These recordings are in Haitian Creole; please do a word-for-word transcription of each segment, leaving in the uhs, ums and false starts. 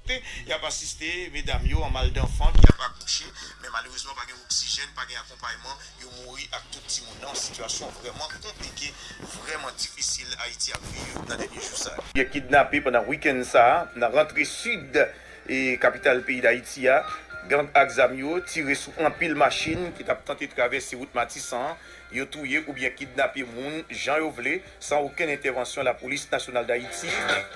Y ap asiste medam yo an mal danfan ki ap akouche, men malerezman pa gen oksijèn, pa gen akonpayman, yo mouri ak tout timoun nan yon sitiyasyon vrèman konplike, vrèman difisil Ayiti ap viv nan dènye jou sa yo. Yo kidnape pandan wikenn sa a nan rantre sid e kapital peyi Dayiti a. Gang ak zam yo tire sou anpil machin ki t ap tante travèse wout Matisan an. Yo touye oubyen kidnape moun jan yo vle, san okenn entèvansyon Lapolis Nasyonal Dayiti.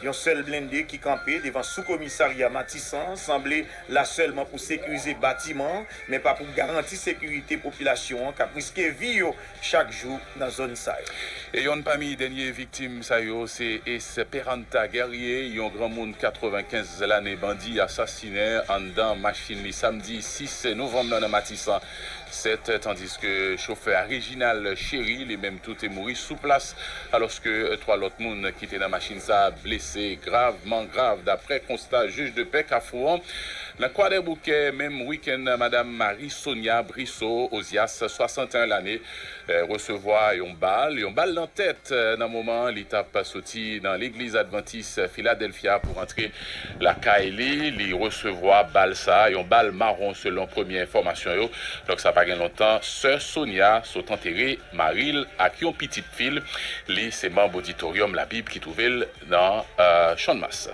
Yon sèl blende ki kanpe devan soukomisarya Matisan sanble la sèlman pou sekirize batiman an, men pa pou garanti sekirite popilasyon an k ap riske vi yo chak jou nan zòn sa yo. E yonn pami dènye viktim sa yo se Esperanta Guerrier, yon granmoun katrevenkenz lane bandi asasinen anndan machin li samdi sis novanm nan nan Matisan sèt, tandiske chofè a Reginald Chéry, li menm tou te mouri sou plas, alòske twa lòt moun ki te nan machin sa a blese gravman grav, daprè konsta jij de pè Kafou an. Nan Kwadèboukè, menm wikenn, madanm Marie Sonia Brissot Ozias, swasanteyen lane, eh, resevwa yon bal, yon bal nan tèt, eh, nan moman li t ap soti nan legliz advantis Filadèlfya pou rantre lakay li. Li resevwa bal sa, yon bal mawon selon premye enfòmasyon yo. Donk sa pa gen lontan, sè Sonia sot antere mari l ak yon pitit fi l. Li se manm oditoryòm Labib ki twouve l nan, eh, Channmas.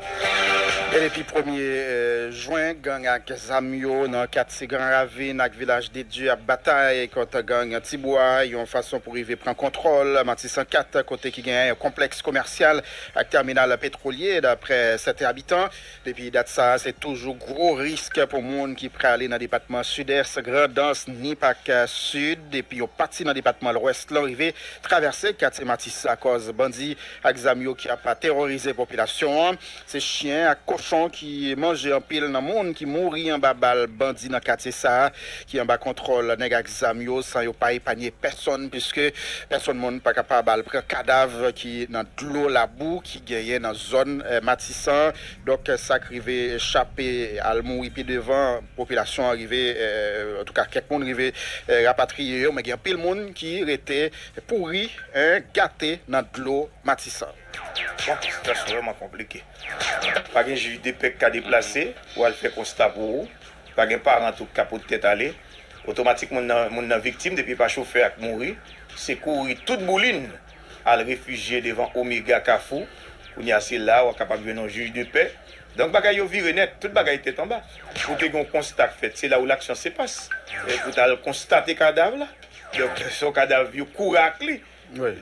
E depi premye, eh, jen, gang ak zam yo nan katye Gran Ravin ak Vilaj de Dye ap batay kont gang Tibwa, yon fason pou rive pran kontwòl Matisan kat, kote ki gen yon konplèks komèsyal ak tèminal petwolye, daprè sèten abitan. Depi dat sa a, se toujou gwo risk pou moun ki prale nan depatman Sidès, Grandans, Nip ak, eh, Sid, epi yon pati nan depatman Lwès lan rive travèse katye Matisan akòz bandi ak zam yo ki ap teworize popilasyon an. Se chen ak kochon ki manje anpil nan moun ki mouri anba bal bandi nan katye sa a, ki anba kontwòl nèg ak zam yo, san yo pa epanye pèsonn, piske pèsonn moun pa kapab al pran kadav ki nan dlo labou ki genyen nan zòn, eh, Matisan. Donk, sa k rive chape al mouri pi devan, popilasyon an rive, eh, antouka, kèk moun rive, eh, rapatriye yo, men gen anpil moun ki rete pouri, en, gate nan dlo Matisan. Bon, sitiyasyon vrèman konplike. Pa gen jij de pè k ka deplase pou al fè konsta pou ou. Pa gen paran tou k ka pot tèt ale. Otomatik moun nan, moun nan viktim, depi pa chofè a k mouri, se kouri tout boulin al refijye devan Omega Kafou. Kounye a se la w a kapab jwenn yon jij de pè. Donk bagay yo vire nèt, tout bagay tèt anba. Pou te gen yon konsta k fèt, se la où l'action se passe. E pou t al konstate kadav la. Donk se yon kadav yo kouri ak li.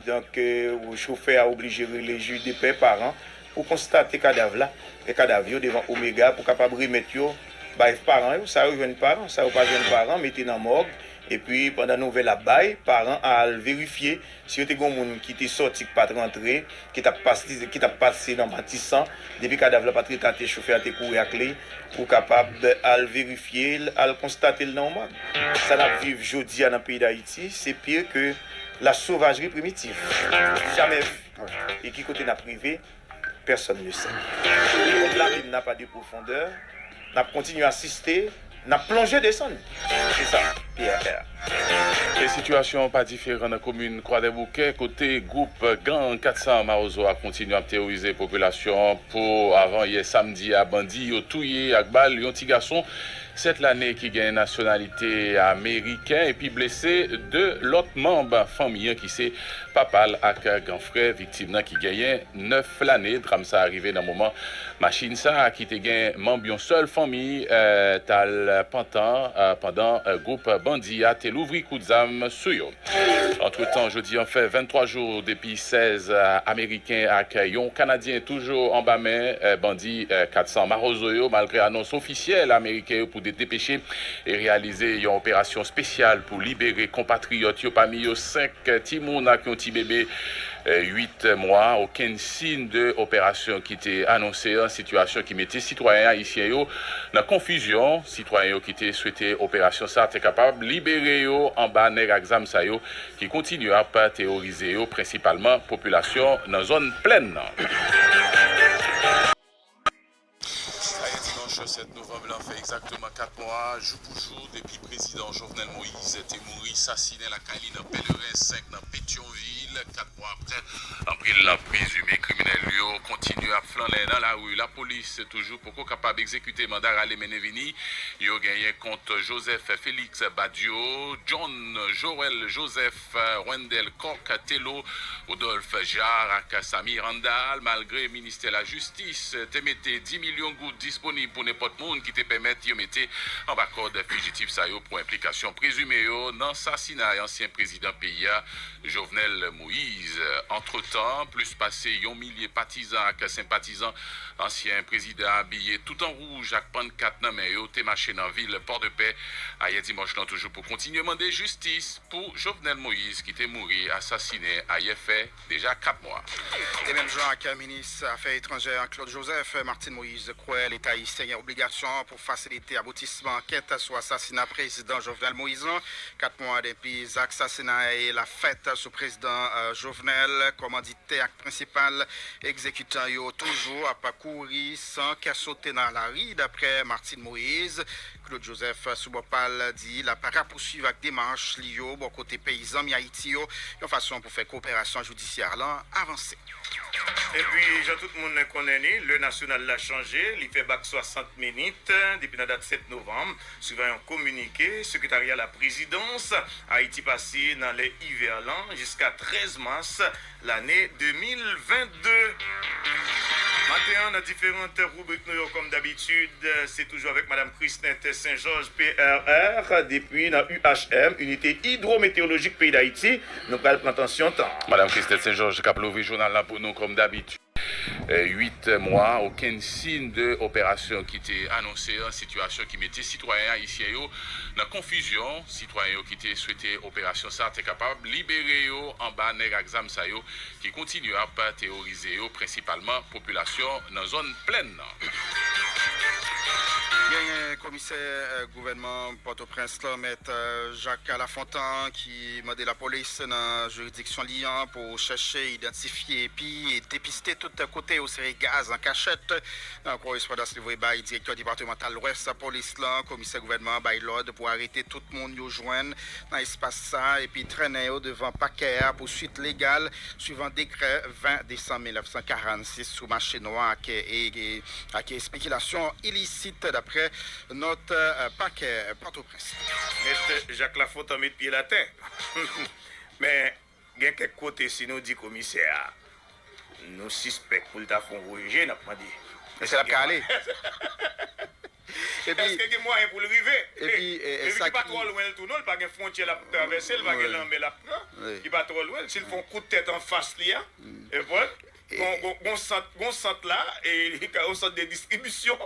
Donk, eh, chofè a oblije rele jij de pè, paran, pou konstate kadav la, e kadav yo devan Omega pou kapab remèt yo bay paran yo. Sa yo jwenn paran, sa yo pa jwenn paran, mete nan mòg. Epi, pandan nouvèl ap bay, paran a al verifye si yo te gen moun ki te sòti, k pa t rantre, ki t ap pase, ki t ap pase nan Matisan. Depi kadav la pa t rete atè, chofè a te kouri ak li pou kapab al verifye l, al konstate l nan yon mòg. Sa n ap viv jodi a nan peyi Dayiti, se pire ke la sauvagerie primitive. Jamè vi. E ki kote n ap rive? Personne ne sait. Comme l'abîme n'a pas de profondeur, n ap kontinye asiste, n ap plonje desann. Se sa, P R R. E sitiyasyon pa diferan nan komin Kwadèboukè, kote gwoup gang kat san Mawozo a kontinye ap teworize popilasyon an. Pou avan yè samdi a, bandi yo touye ak bal yon ti gason sèt lane ki gen nasyonalite ameriken epi blese de lòt manm fanmi an ki se papa l ak gran frè viktim nan ki genyen nèf lane. Dram sa a rive nan moman machin sa a ki te gen manm yon sèl fanmi, eh, t al pantan, eh, pandan, eh, gwoup bandi a te louvri kout zam sou yo. Antretan, jodi an fè venntwa jou depi sèz, eh, Ameriken ak yon Kanadyen toujou anba men, eh, bandi, eh, kat san Mawozo yo, malgre anons ofisyèl ameriken yo pou de-, depeche e reyalize yon operasyon espesyal pou libere konpatriyòt yo, pami yo senk timoun ak yon ti bebe, eh, uit mwa. Okenn siy de operasyon ki te anonse an, sitiyasyon ki mete sitwayen ayisyen yo nan konfizyon. Sitwayen yo ki te swete operasyon sa a te kapab libere yo anba nèg ak zam sa yo ki kontinye ap teworize yo, prensipalman popilasyon nan zòn plèn nan. Ayè dimanch sèt novanm lan fè egzakteman kat mwa, jou pou jou, depi prezidan Jovenel Moïse te mouri sasinen lakay li nan Pèleren senk nan Petyonvil. Kat mwa apre, anpil prezime kriminèl Nèg yo kontinye ap flannen nan lari. Lapolis toujou poko kapab egzekite manda rale mennen vini yo genyen kont Joseph Félix Badio, John Joël Joseph, Wendell Coq, Telo, Rodolphe Jarre ak Samy Randal, malgre ministè lajistis te mete dis milyon goud disponib pou nenpòt moun ki te pèmèt yo mete anba kòd fijitif sa yo pou enplikasyon prezime yo nan sasinay ansyen prezidan peyi a, Jovenel Moïse. Antretan, plis pase yon milye patizan ak senpatizan ansyen prezidan abiye tout an wouj ak pannkat nan men yo te mache nan vil Pòdepè ayè dimanch lan toujou pou kontinye mande jistis pou Jovenel Moïse ki te mouri asasinen ayè fè deja kat mwa. E menm jan ak minis afè etranjè Claude Joseph, Martine Moïse kwè Leta ayisyen gen obligasyon pou fasilite aboutisman ankèt sou asasina prezidan Jovenel Moïse lan. Kat mwa depi zak sasinay la fèt sou prezidan, euh, Jovenel, kòmanditè ak prensipal egzekitan yo toujou ap kouri san kè sote nan lari, daprè Martine Moïse. Claude Joseph, sou bò pa l, di l ap rapousuiv ak demach li yo bò kote peyi zanmi Ayiti yo, yon fason pou fè koperasyon jidisyè lan avanse. Epi, jan tout moun konnen li, lè nasyonal la chanje, li fè bak swasant minit, depi nan dat sèt novanm, swivan yon kominike Sekretarya Laprezidans, Ayiti pase nan lè ivè lan jiska trèz mas lane de mil vennde. Maten an, nan diferan ribrik nou yo, kòm dabitid, se toujou avèk Madam Chrisnette Saint-Georges, P R R, depi nan U H M, Inite Idwometeolojik Peyi Dayiti, nou pral pran tansyon tan. Madam Chrisnette Saint-Georges k ap louvri jounal la pou nou, kòm dabitid. Eh, uit mwa, okenn siy de operasyon ki te anonse an, sitiyasyon ki mete sitwayen ayisyen yo nan konfizyon. Sitwayen yo ki te swete operasyon sa te kapab libere yo anba nèg ak zam sa yo ki kontinye ap teworize yo, prensipalman popilasyon nan zòn plèn nan. Genyen komisè, eh, gouvènman Pòtoprens lan, Mèt, eh, Jacques Lafontant, ki mande lapolis nan jiridiksyon li an pou chèche, idantifye epi depiste tout kote yo sere gaz an kachèt. Nan korespondans li voye bay direktè depatmantal Lwès polis lan, komisè gouvènman an bay lòd pou arete tout moun yo jwenn nan espas sa a epi trennen yo devan pakè a pou swit legal, swivan dekrè ven desanm mil nèf san karannsis sou mache nwa ak, e, e, ak espekilasyon ilisit, daprè nòt, eh, pakè Pòtoprens. Mèt Jacques Lafontant met pye l atè. Men, gen kèk kote, si nou di komisè a, nou sispèk pou l ta fè yon gwo jije, n ap mande. Èske l ap ka ale? Epi, èske gen mwayen pou l rive? Epi, e, e, epi sa ki pa twò lwen l tou non, li pa gen fwontyè l ap travèse, li pa gen lanmè l ap pran, li pa twò lwen l. Si l fè yon kout tèt anfas li a, e bon, gon, gon, gon sant, gon sant la, e li ka yon sant de distribisyon,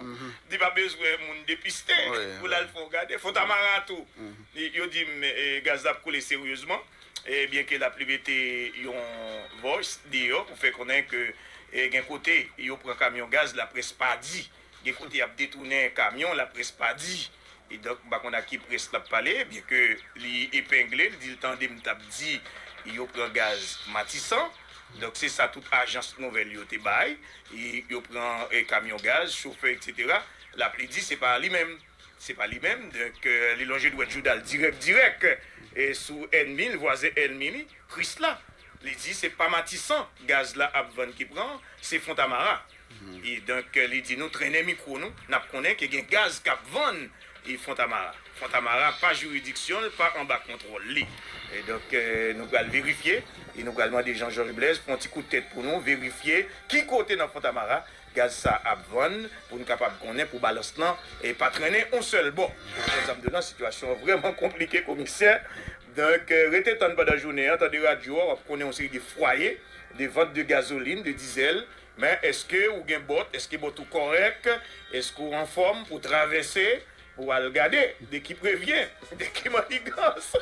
li pa bezwen moun depiste pou l al fè yon gade. Fontamara tou, li, yo di m, e, gaz la ap koule seryezman, e, byenke lapli mete yon vòch deyò pou fè konnen ke, e, gen kote yo pran kamyon gaz, laprès pa di. Gen kote y ap detounen kamyon, laprès pa di. E donk, m pa konn ak ki près l ap pale, byenke li epengle, li di l tande m t ap di yo pran gaz Matisan. Donk, se sa tout ajans nouvèl yo te bay. E yo pran, e, kamyon gaz, chofè, etsetera. Lapli di se pa li menm. Se pa li menm. Donk, e, li lonje dwèt jouda l dirèk, dirèk, e, sou ènmi l, vwazen ènmi li, Krisla. Li di se pa Matisan gaz la ap vann ki pran, se Fontamara. E donk, li di nou trennen mikwo nou, n ap konnen ke gen gaz k ap vann, e, Fontamara. Fontamara pa jiridiksyon l, pa anba kontwòl li. E donk, e, nou pral verifye, e nou pral mande Jean Georges Blaise pran yon ti kout tèt pou nou, verifye ki kote nan Fontamara gaz sa ap vann, pou n kapab konnen pou balans lan, e, pa trennen yon sèl bò. Sa m di w lan, sitiyasyon an vrèman konplike, komisè. Donk, e, rete tann pandan jounen an, tande radyo a, w ap konnen yon seri de fwaye de vant de gazolin, de dizèl, men èske ou gen bòt? Èske bòt ou kòrèk? Èske w anfòm pou travèse, pou w al gade de ki prevyen, de ki mannigans?